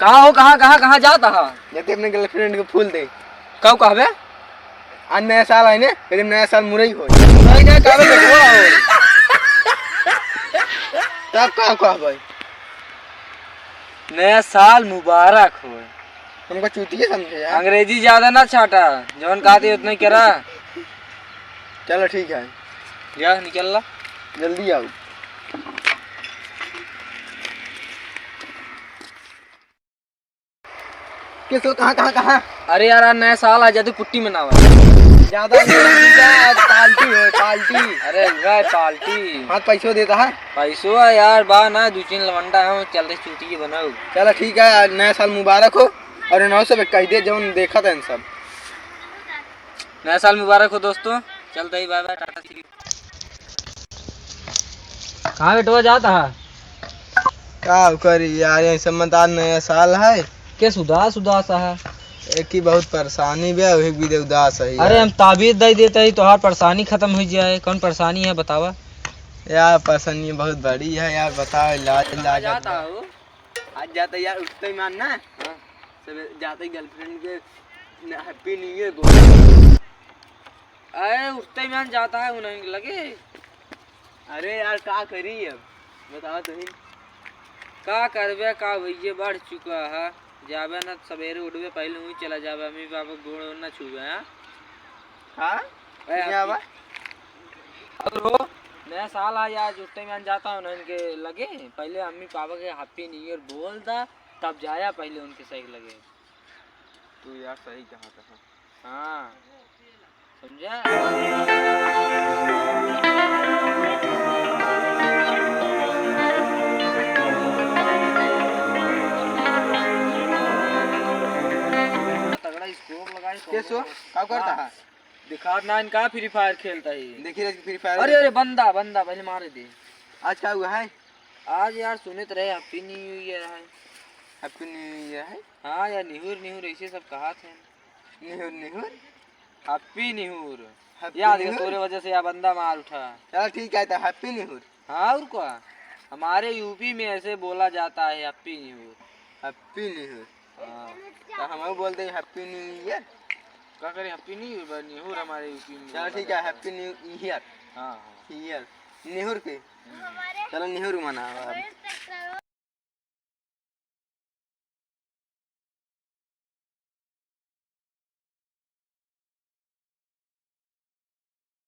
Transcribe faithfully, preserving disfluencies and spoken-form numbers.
कहाँ हो, कहाँ, कहाँ, कहाँ जात हा? जाते अपने girlfriend के फूल दे। कब कहबे? आज नया साल आए ने, लेकिन नया साल मुरई होई। मुरई ना, कहबे बेटवा होई। तब का कहबे? नया साल मुबारक होई। हमका चूतिया समझे यार। अंग्रेजी ज्यादा ना छाटा, जौन कहते उतना ही करा। चलो ठीक है। जा निकल ला। जल्दी आओ। किस, कहाँ, कहाँ, कहाँ? अरे यार, आज नया साल आ, जाते पुट्टी मनावा। ज्यादा नहीं, आज पार्टी होई, पार्टी। अरे, उहे पार्टी। हाँ, पैसो देता है। पैसो है यार, बा ना, दो तीन लवंडा है, चलते चूतिया बनाओ। चलो ठीक है, नया साल मुबारक हो, और इन्हों सब कह दे, जौन देखत है इन सब। नया साल मुबारक हो दोस्तों, चलते ही bye bye, टाटा see you। कहाँ बेटवा जात हा? का करी यार, यही सब मत, आज नया साल है। केस उदास उदास है? एक ही बहुत परेशानी बे, वही भी दे उदास है अरे यार। हम ताबीज दे देते ही, तोहार परेशानी खत्म हो जाए। कौन परेशानी है बतावा? यार परेशानी बहुत बड़ी है यार, बताओ इलाज, कहाँ इलाज जात हा हो? आज जाता यार, उठते ही मान ना। हाँ। सब जाते ही girlfriend के न-, Happy New Year बोल। अरे उठते ही मान जाता है उन्हें लगे। अरे यार का करी अब, बताओ तो ही। का करबे का भैया, बढ़ चुका है। जाबे ना सवेरे उठबे पहले वहीं चला जाबे, अम्मी पापा गोड़ ना छुबे, हाँ? हाँ? ए, क्या Happy बा? और हो, नया साल आ, आज उठते ही मान जाता हूँ ना इनके लगे, पहले अम्मी पापा के Happy New Year बोल दा, तब जाया पहले उनके सही लगे। तू यार सही कहा था। हाँ, समझा? तगड़ा scope लगाए, केसो, का करता हाँ। है? दिखा ना इनका Free Fire खेलता ही। देखी रे Free Fire। अरे, अरे, बंदा, बंदा, पहले मारे दे। आज का हुआ है? आज यार सुनत रहे Happy New Year है। Happy New Year है? हाँ यार, निहुर, निहुर ऐसे सब कहा थे। निहुर, निहुर? Happy निहुर। Happy यार, निहुर? तोरे वजह से यार बंदा मार उठा। चलो ठीक है, तो Happy निहुर। हाँ, और क्या? हमारे यूपी में ऐसे बोला जाता है, Happy निहुर। Happy निहुर। हाँ। तो हम बोलते हैं Happy New Year। का करें, Happy New Year, निहुर हमारे यूपी में चलो बोला ठीक है, जाता है। Happy New Year। हाँ, हाँ। Year। निहुर के। हम्म। चलो निहुर मनावा अब।